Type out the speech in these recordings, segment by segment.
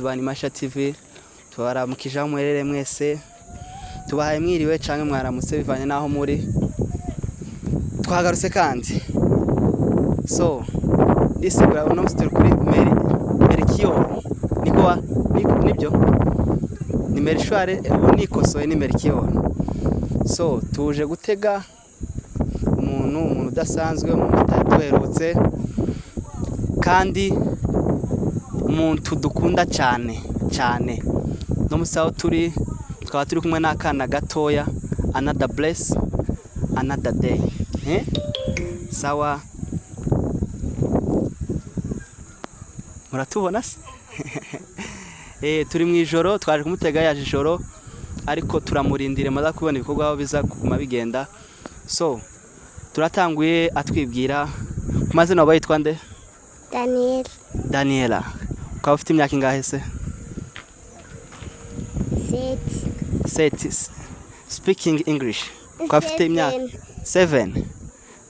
Ba Masha TV, tubaramukije aho muherereye mwese, tubahaye mwiriwe canke mwaramutse bivanye n'aho muri. Twagarutse kandi, so ndisigura uno musi turi kuri Mercure, niko wa nibyo ni Mercure, ubu nikosoye ni Mercure. So tuje gutega umuntu udasanzwe, umuntu tutari duherutse, kandi umuntu dukunda cyane cyane. No musi aho turi tukaba turi kumwe n'akana gatoya, another bless, another day. Sawa, muratubona se? Turi mu ijoro, twaje kumutega yaje ijoro, ariko turamurindire maze kubona ibikorwa aho biza kuguma bigenda. So turatanguye atwibwira ku mazina. Waba yitwa nde? Daniel. Daniela, ukaba ufite imyaka ingahe se? 6. Set speaking English. Ukaba ufite imyaka 7.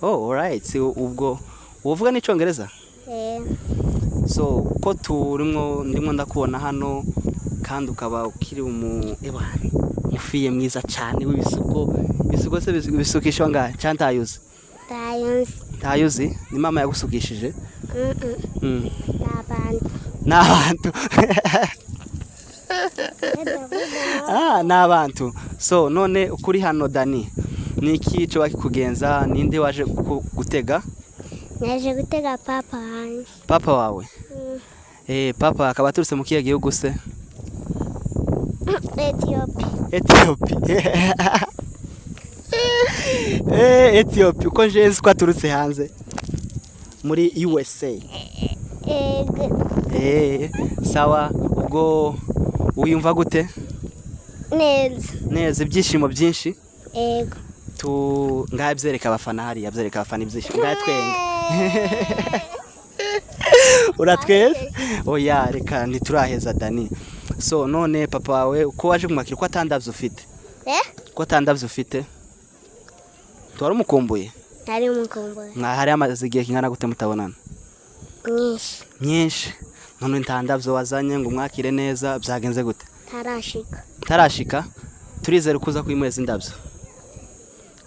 Oh, alright. So, ubwo uvuga n'icongereza? Eh. So ko turimwo ndimwo ndakubona hano, kandi ukaba ukiri umufiye mwiza cyane w'ibisuko. Ibisuko se bisukishwa ngahe? Cyangwa ntayuzi? Tayunzi. Ntayuzi? Ni mama yagusukishije? N'abantu. N'abantu. N'abantu. So none ukuri hano Dani, ni iki cyo bakikugenza? Ninde waje gutega? Naje gutega papa wanje. Papa wawe? Papa akaba aturutse mu kihe gihugu se? Ethiopia. Ethiopia. Ethiopia. Uko nje nzi ko aturutse hanze muri USA. Sawa, ubwo wiyumva gute? Neza. Neza, ibyishimo byinshi. Ego. Ngahe byereka abafana hariya, byereka abafana ibyishimo. Ngahe twenga. Uratweza? Oya, reka ntituraheza Dani. So none papa wawe uko waje kumwakira ko atandavye ufite? Ko atandavye ufite? Twari umukumbuye? Nari umukumbuye. Mwahari amaze igihe kingana gute mutabonana? Nyinshi. Nyinshi. None ntandavyo wazanye ngo umwakire neza, byagenze gute? Tarashika. Tarashika? Turizera kuza kuyimweza indavyo.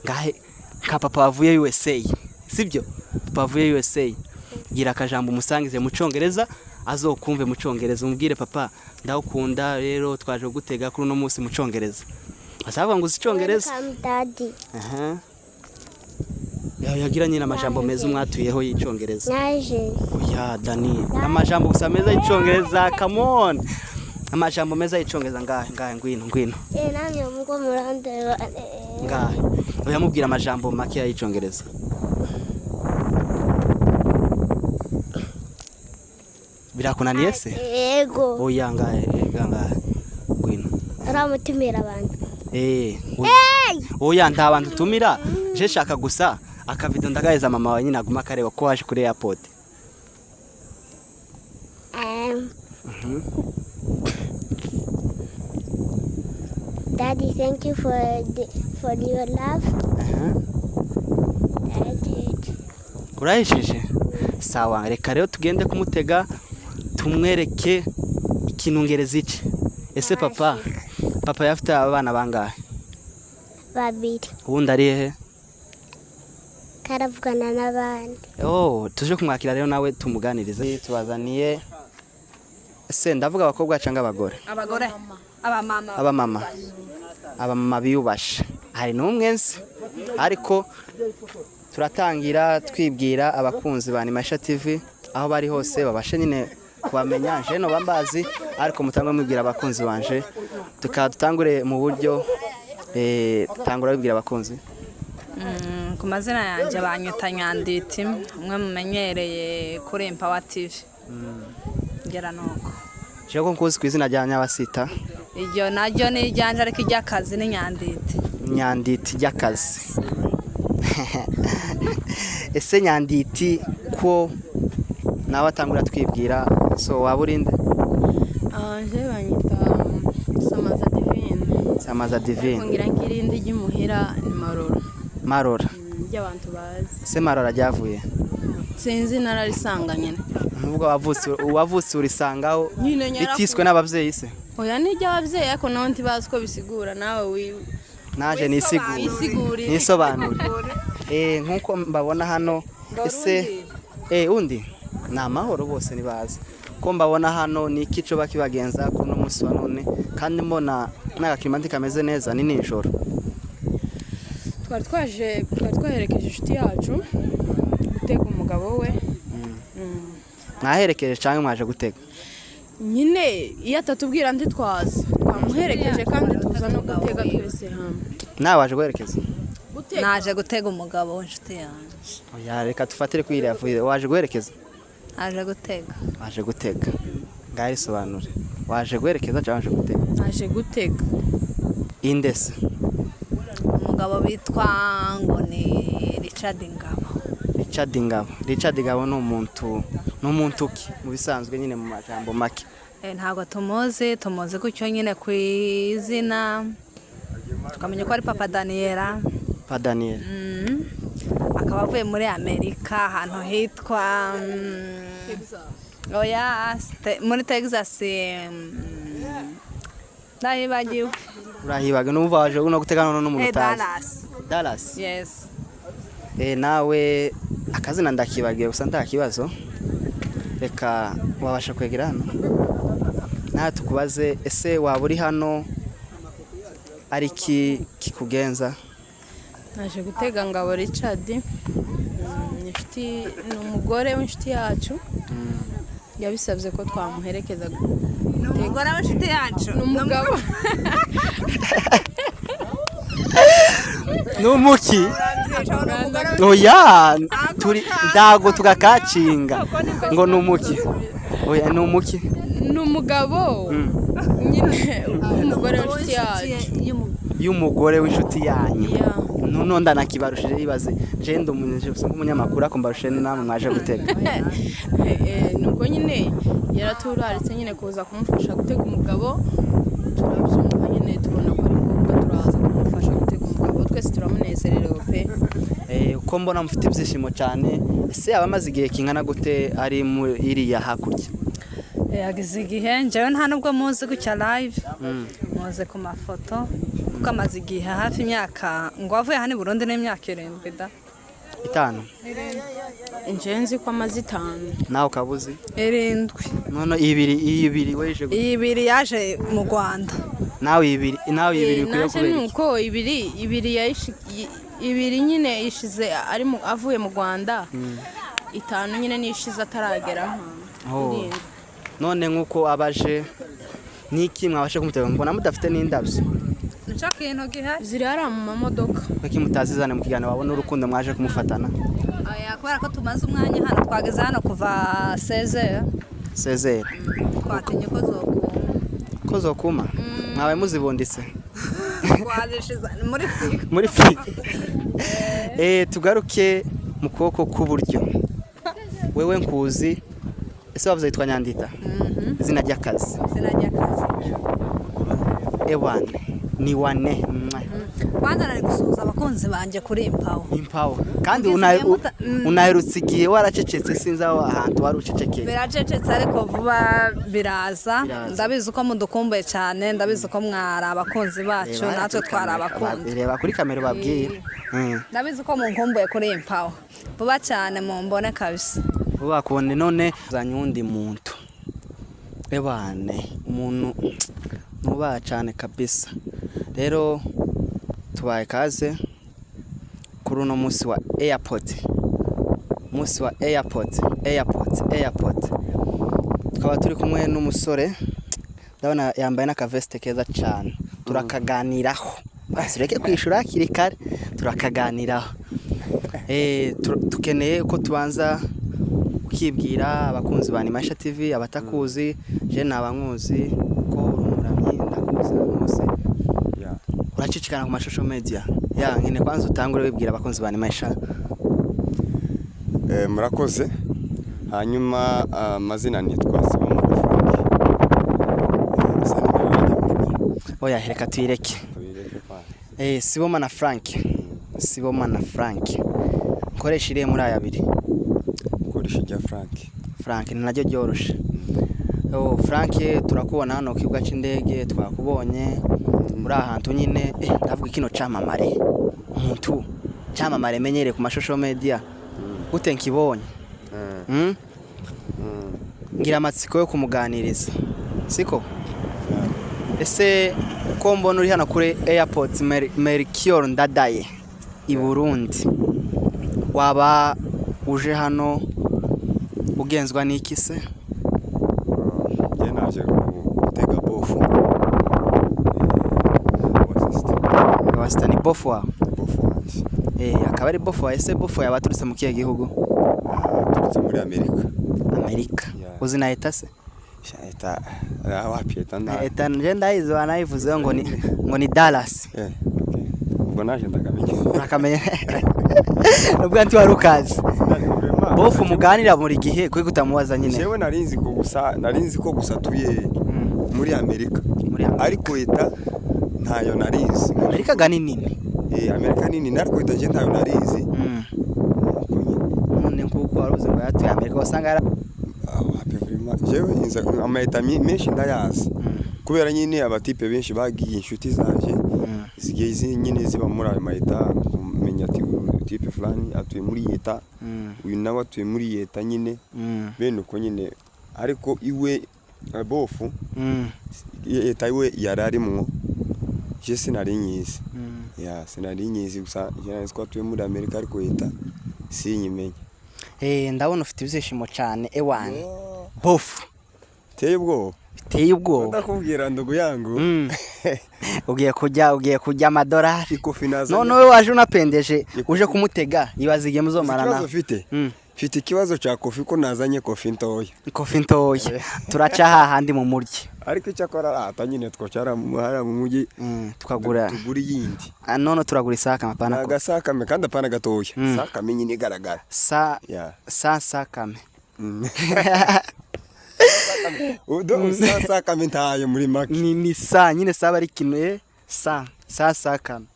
Ngahe ka papa wavuye USA. Sibyo? Papa wavuye USA. Gira akajambo umusangize mu congereza, azokumve mu congereza, umubwire papa ndagukunda rero twaje gutega kuri uno munsi mu congereza. Azavuga ngo uzi icongereza? Welcome daddy. Yagira nyine amajambo meza umwatuyeho y'icongereza. Naje. Oya Dani, amajambo gusa meza y'icongereza, come on. Amajambo meza y'icongereza ngahe ngahe, ngwino ngwino. Namwe mugo murandeba. Ngahe. Oya mubwira amajambo make y'icongereza. Birakunaniye se? Yego. Oya ngahe ngahe. Ngwino. Aramutumira abantu. Oya nta bantu tumira. Je shaka gusa akavido ndagaheza mama wawe nyine aguma akareba ko waje kuri airport. Daddy, thank you for your love. Urayishije? Sawa, reka rero tugende kumutega tumwereke ikintu ngereza iki. Ese papa yafite abana bangahe? Babiri. Ubundi ari hehe? Karavugana n'abandi. Oh, tuje kumwakira rero nawe tumuganirize. Tubazaniye se ndavuga abakobwa cyangwa abagore? Abagore. Abamama. Abamama. Abamama biyubashe. Hari n'umwe nzi, ariko turatangira twibwira abakunzi ba Animasha TV aho bari hose babashe nyine kubamenya. Je no bambazi, ariko mutangwe mwibwira abakunzi banje. Tukadutangure mu buryo tangura bibwira abakunzi. Ku mazina yanje banyita Nyanditi, umwe mumenyereye kuri Empower TV. Ngera nuko. Je ko nkuzi ku izina rya Nyabasita. Iryo naryo ni iryanje, ariko iry'akazi ni Nyanditi. Nyanditi ry'akazi. Ese Nyanditi ko nawe atangura twibwira, so waba urinde? Je banyita Samaza Divine. Samaza Divine. Ngira ngirindi ry'imuhira ni Marora. Marora. Ry'abantu bazi. Se Marora ryavuye? Sinzi, nararisanga nyine. Nubwo wavutse urisangaho Nyine nyarakuze. ritiswe n'ababyeyi se? Oya, ni iry'ababyeyi, ariko nawe ntibazi ko bisigura nawe Naje nisigure. Wisigurire. Nisobanure. Nkuko mbabona hano ese undi ni amahoro, bose nibaza ko mbabona hano, ni iki coba kibagenza kuri uno munsi wa none, kandi mbona n'agaklimati kameze neza, ni nijoro? Twari twaje, twari twaherekeje inshuti yacu gutega umugabo we. Mwaherekeje cyangwa mwaje gutega? Nyine iyo atatubwira ntitwaza. Twamuherekeje kandi tuza no gutega twese hamwe. Nawe waje guherekeza? Gutega. Naje gutega umugabo w'inshuti yanjye. Oya, reka tufatire kuri iriya vuba. Waje guherekeza? Naje gutega. Waje gutega. Ngaho risobanure, waje guherekeza cyangwa waje gutega? Naje gutega. Inde se? Umugabo bitwa ngo ni Richard Ngabo. Richard Ngabo. Richard Ngabo ni umuntu ki mu bisanzwe nyine, mu majambo make? Ntabwo tumuzi, tumuzi gutyo nyine ku izina, tukamenya ko ari papa Daniela. Pa Daniel. Akaba avuye muri Amerika, ahantu hitwa oya, muri Texas, ndahibagiwe. Urahibaga n'ubu waje no gutega none n'umuntu utazi. Dallas. Dallas. Yes. Nawe akazina ndakibagiwe, gusa nta kibazo, reka wabasha kwegera hano nawe tukubaze. Ese waba uri hano ari iki kikugenza? Naje gutega Ngabo Richard. Inshuti, ni umugore w'inshuti yacu, yabisabye ko twamuherekeza. Ni umugore w'inshuti yacu. Ni umugabo. N'umuki? Oya, turi ndago tugakacinga ngo ni umuki. Oya, ni umuki? Ni umugabo nyine w'umugore w'inshuti yacu. Y'umugore w'inshuti yanyu. Yeah. None ndanakibarushije, yibaze je ndi umunyamakuru, ariko mbarushije namwe mwaje gutega. Nuko nyine yaraturaritse nyine kuza kumufasha gutega umugabo, turabyumva nyine, tubona ko ari ngombwa, turaza kumufasha gutega umugabo. Twese turamunezerewe pe. Uko mbona mufite ibyishimo cyane, ese yaba amaze igihe kingana gute ari muri iriya hakurya? Yagize igihe. Njyewe nta nubwo muzi gutya live, muzi ku mafoto, kuko amaze igihe hafi imyaka, ngo avuye hano i Burundi n'imyaka 7 da. 5. Njyewe nzi ko amaze 5. Nawe ukaba uzi? 7. None ibiri, iyi ibiri weje gute? Iyi ibiri yaje mu Rwanda. Nawe ibiri ukwiye Naje kubera iki? Nuko ibiri ibiri nyine ishize ari avuye mu Rwanda, 5 nyine nishize ataragera hano. Oh. 7. None nk'uko abaje, niki mwabashe kumutega? Mbona mudafite n'indabyo. Nicyo kintu gihari. Ziri hariya mu mamodoka. Kuki mutazizane mu kiganiro, wabona urukundo mwaje kumufatana? Oya, kubera ko tumaze umwanya hano, twageze hano kuva seze. Sezere. Twatinye ko zokuma. Ko zokuma? Mwabaye muzibunditse? Twazishize muri firigo. Muri firigo. Tugaruke mu kuboko k'uburyo. Wewe nkuzi, ese wavuze yitwa Nyandita, izina ry'akazi? Izina ry'akazi. Ewane ni wane. Mwah. Kwanza nari gusuhuza abakunzi banjye kuri Impawa. Impawa kandi. Ugeze igihe Unaherutse igihe waracecetse, sinzi aho ahantu wari ucecekeye. Biracecetse, ariko vuba biraza. Biraza. Ndabizi ko mudukumbuye cyane, ndabizi ko mwari abakunzi bacu. Reba Natwe kuri twari kamera, abakunzi. Reba kuri kamera ubabwire. Ndabizi ko munkumbuye kuri Impawa, vuba cyane mumbone kabisa. Vuba kubone. None uzanye uwundi muntu, ebane umuntu nubaha cyane kabisa. Rero tubaye kaze kuri uno munsi wa airport, munsi wa airport, airport, airport. Tukaba turi kumwe n'umusore, ndabona yambaye n'akaveste keza cyane. Turakaganiraho basi, ureke kwishura hakiri kare, turakaganiraho. Tukeneye ko tubanza ukibwira abakunzi ba Nimasha TV, abatakuzi. Je nabankuzi ko uri umuramyi, ndakuzi ahantu hose. Uracicikana ku mashusho media ya nkene. Kwanza utangure wibwira abakunzi ba Nimasha. Murakoze. Hanyuma amazina nitwa Sibomana Frank. Gusa nimero yanjye mvuge? Oya, reka tuyireke. Tuyireke kwa. Sibomana Frank, Sibomana Frank, nkoresha irihe muri aya abiri? Koresha ijya Frank. Frank ni naryo ryoroshe. Oh, Frank, turakubona hano ku kibuga c'indege, twakubonye uri ahantu nyine, ndavuga kino camamare, umuntu camamare menyereye ku mashusho media gute nkibonye. Ngira amatsiko yo kumuganiriza, siko? Ese ko mbona uri hano kuri airport Melchior Ndadaye i Burundi, waba uje hano ugenzwa n'iki se? Njye naje gutega bofu wa sister. Wasita ni bofu wawe? Bofu wanjye. Akaba ari bofu wawe. Ese bofu yawe aturutse mu kihe gihugu? Aturutse muri Amerika. Amerika. Yeah. Uzi na eta se? Sha, eta wapi eta nda. Eta nje ndayizi, wanayivuzeho ngo ni Dallas. Okay, ubwo naje ndakamenya. Urakamenya nubwo nti wari ukazi. Bofu muganira buri gihe, kuko utamubaza nyine? Jewe narinzi ko gusa atuye muri Amerika. Muri Amerika. Ariko eta ntayo narinzi. Amerika ga ni nini. Amerika nini, ariko eta je ntayo narinzi. Nuko nyine. None nkuko wari uzi ngo yatuye Amerika, wasanga yara Ah, wapi vraiment, jewe inza ama-États menshi ndayazi kubera nyine abatipe benshi bagiye, inshuti zanje zigiye nyine ziba muri ayo ma-États, kumenya ati uyu type fulani atuye muri iyi État, uyu nawe atuye muri iyi État nyine, bene uko nyine. Ariko iwe bofu État iwe yari arimwo je sinari nyizi. Ya, sinari nyizi, gusa je nari nzi ko atuye muri Amerika, ariko État sinyimenye. Ndabona ufite ibyishimo cyane, ewana bofu. Teye ubwoba. Biteye ubwoba. Ndakubwira ndugu yangu. Ugiye kurya amadolari. Ikofi nazanye. None wowe waje unapendeje, uje kumutega, ibaze igihe muzomarana. Ikibazo mfite, mfite ikibazo cya kofi, ko nazanye kofi ntoya. Kofi ntoya, turaca hahandi mu muryi. Ariko icyo akora arata nyine, twicara hariya mu mujyi. Tukagura. Tugura iyindi. Ah, none turagura isakame, apana kofi. Agasakame kandi apana gatoya, sakame nyine igaragara. Sa Ya. sa sakame. Udo sa sakame ntayo muri make. Ni sa nyine, saba ari ikintu, sa sa sakame.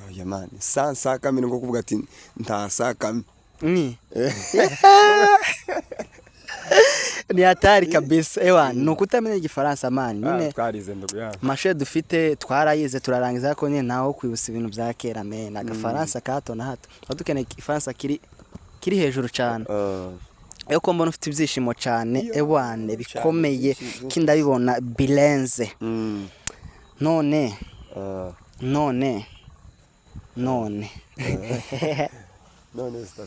Oya man, sa sakame ni nko kuvuga ati nta sakame. Ni ni hatari kabisa, ewa ni ukutamenya igifaransa man nyine. Ah, twarize ndugu yangu. Amashure dufite twarayize turarangiza, ariko nyine ntaho kwibutsa ibintu bya kera men, agafaransa ka hato na hato. Tuba dukeneye igifaransa kiri hejuru cyane. Iyo ko mbona ufite ibyishimo cyane, ewane bikomeye, kindabibona birenze. None none none None star.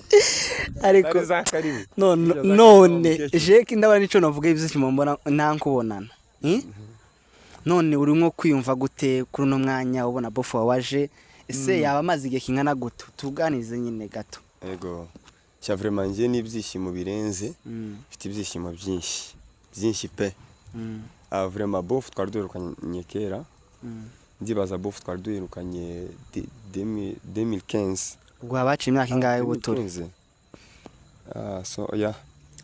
Ariko Tari za karibu. None Za none karibu. Jeke ndabona nico navuga, ibyishimo mbona ntankubonana. None urimo kwiyumva gute kuri uno mwanya ubona bofu waje? Ese yaba amaze igihe kingana gute? Tuganirize nyine gato. Ego. Cya vraiment njye n'ibyishimo birenze. Mfite ibyishimo byinshi. Byinshi pe. Ah, vraiment bofu twari duherukanye kera. Ndibaza bofu twari duherukanye 2015. Ubwo habaciye imyaka ingahe y'ubuturi? 2015. Ah, so yeah.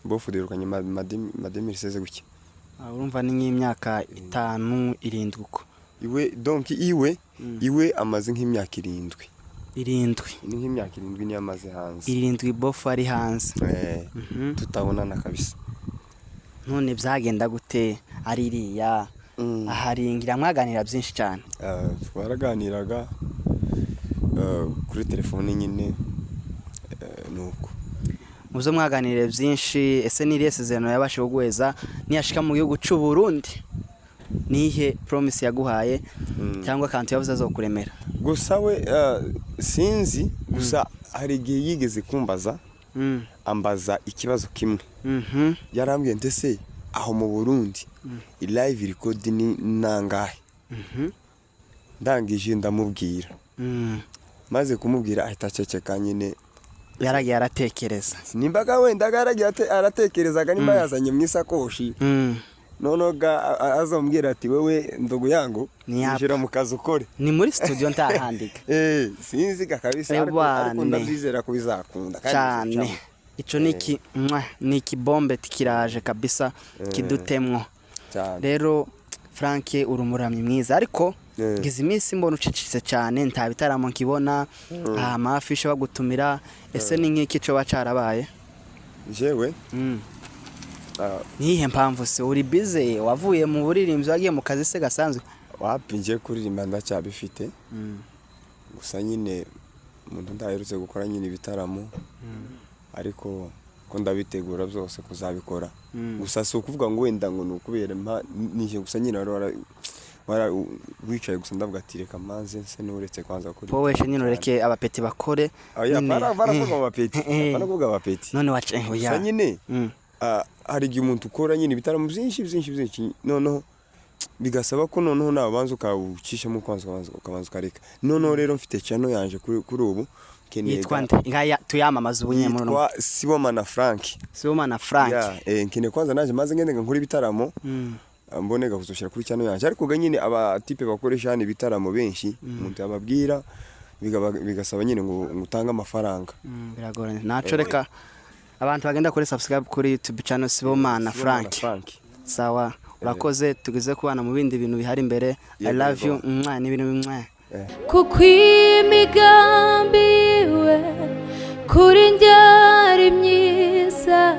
Bofu duherukanye ma 2016 gutya. Ah, urumva ni nk'imyaka 5, 7 uko. Iwe donc iwe amaze nk'imyaka 7. 7. Ni nk'imyaka 7 niyo amaze hanze. 7 bofu ari hanze. Tutabonana kabisa. None byagenda gute ari iriya aharingira mwaganira byinshi cyane? Ah, twaraganiraga kuri telefone nyine, nuko. Mu byo mwaganiriye byinshi, ese ni irihe sezerano yabashije kuguheza niyashika mu gihugu cy'u Burundi? Nihe promise yaguhaye cyangwa akantu yavuze azokuremera? Gusa we sinzi, gusa hari igihe yigeze kumbaza, ambaza ikibazo kimwe. Yarambwiye, ndetse aho mu Burundi live record ni nangahe? Ndangije ndamubwira. Maze kumubwira ahita aceceka nyine. Yaragiye aratekereza. Nimbaga wenda yaragiye aratekerezaga nimba yazanye mu isakoshi, noneho azambwira ati wewe ndugu yangu, Ni hapa. injira mu kazi ukore. Ni muri studio ntahandika. Sinzi kabisa, ariko Ewane. ndabyizera ko bizakunda kandi Cyane. bizacamo. Ico ni iki, ni ikibombe kiraje kabisa kidutemwo. Cyane. Rero Frank, uri umuramyi mwiza, ariko ngize iminsi mbona ucecetse cyane, nta bitaramo nkibona, amafishe bagutumira. Ese ni nk'iki co carabaye? Jewe Ah, Niyihe mpamvu se? Uri busy, wavuye mu buririmbyi wagiye mu kazi se gasanzwe? Wapi, ngiye kuririmba ndacyabifite, gusa nyine umuntu ndaherutse gukora nyine ibitaramo, ariko ko ndabitegura byose kuzabikora. Gusa si ukuvuga ngo wenda ngo ni ukubera nije, gusa nyine wari wicaye gusa, ndavuga ati reka maze nse n'uretse kwanza kuri Wowe nyine ureke abapeti bakore. Oya, nyine. baravuga abapeti, Eh. baravuga abapeti. None waca Gusa oya. nyine hari igihe umuntu ukora nyine ibitaramo byinshi byinshi byinshi, noneho bigasaba ko noneho nawe ubanza ukawucishamo kwanza, ukabanza ukareka. Noneho rero mfite channel yanje kuri ubu nkeneye Yitwa nde? Ngaya tuyamamaza ubu nyine muri uno. Yitwa Sibomana Frank. Sibomana Frank. Yeah, nkeneye kwanza naje maze ngende nkora ibitaramo, mbone gakuzoshyira kuri channel yanje. Ariko ga nyine abatipe bakoresha hano ibitaramo benshi, umuntu yababwira bigasaba nyine ngo utange amafaranga. Biragoranye naco. Reka abantu bagenda kuri subscribe kuri YouTube channel Sibomana Sibomana Frank. Frank. Sawa, urakoze, tugeze kubana mu bindi bintu bihari imbere. I Yego, love you. yego. Mwah, ni ibintu bimwe. Kuko imigambi iwe kuri njye ari myiza,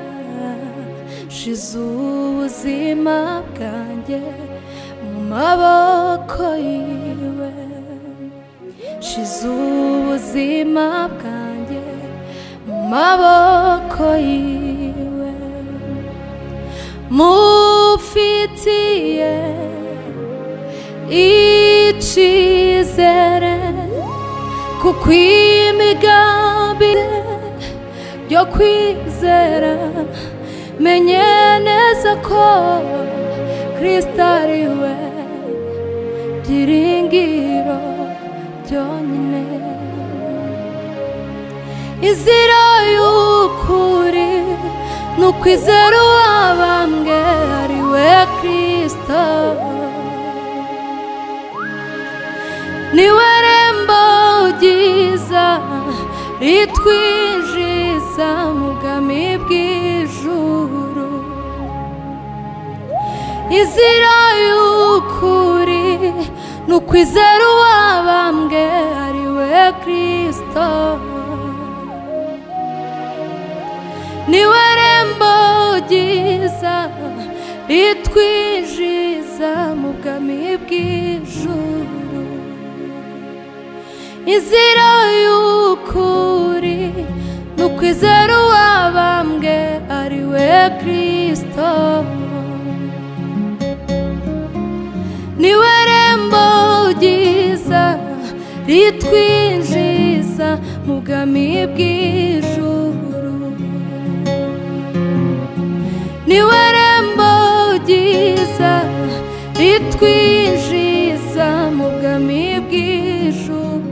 shize ubuzima bwanjye mu maboko yiwe, shize ubuzima bwanjye mu maboko yiwe, mufitiye icizere, kuko imigambi yo kwizera, menye neza ko Kristo ari we byiringiro byonyine. Inzira y'ukuri ni ukwizera uwabambwe ari we Kristo, niwe rembo ryiza ritwinjiza mu bwami bw'ijuru. Inzira y'ukuri ni ukwizera uwabambwe ari we Kristo, niwe rembo ryiza ritwinjiza mu bwami bw'ijuru. Inzira y'ukuri ni ukwizera uwabambwe ari we Kristo, niwe rembo ryiza ritwinjiza mu bwami bw'ijuru, niwe rembo ryiza ritwinjiza mu bwami bw'ijuru,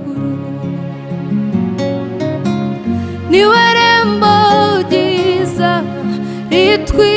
niwe rembo ryiza ritwinjiza.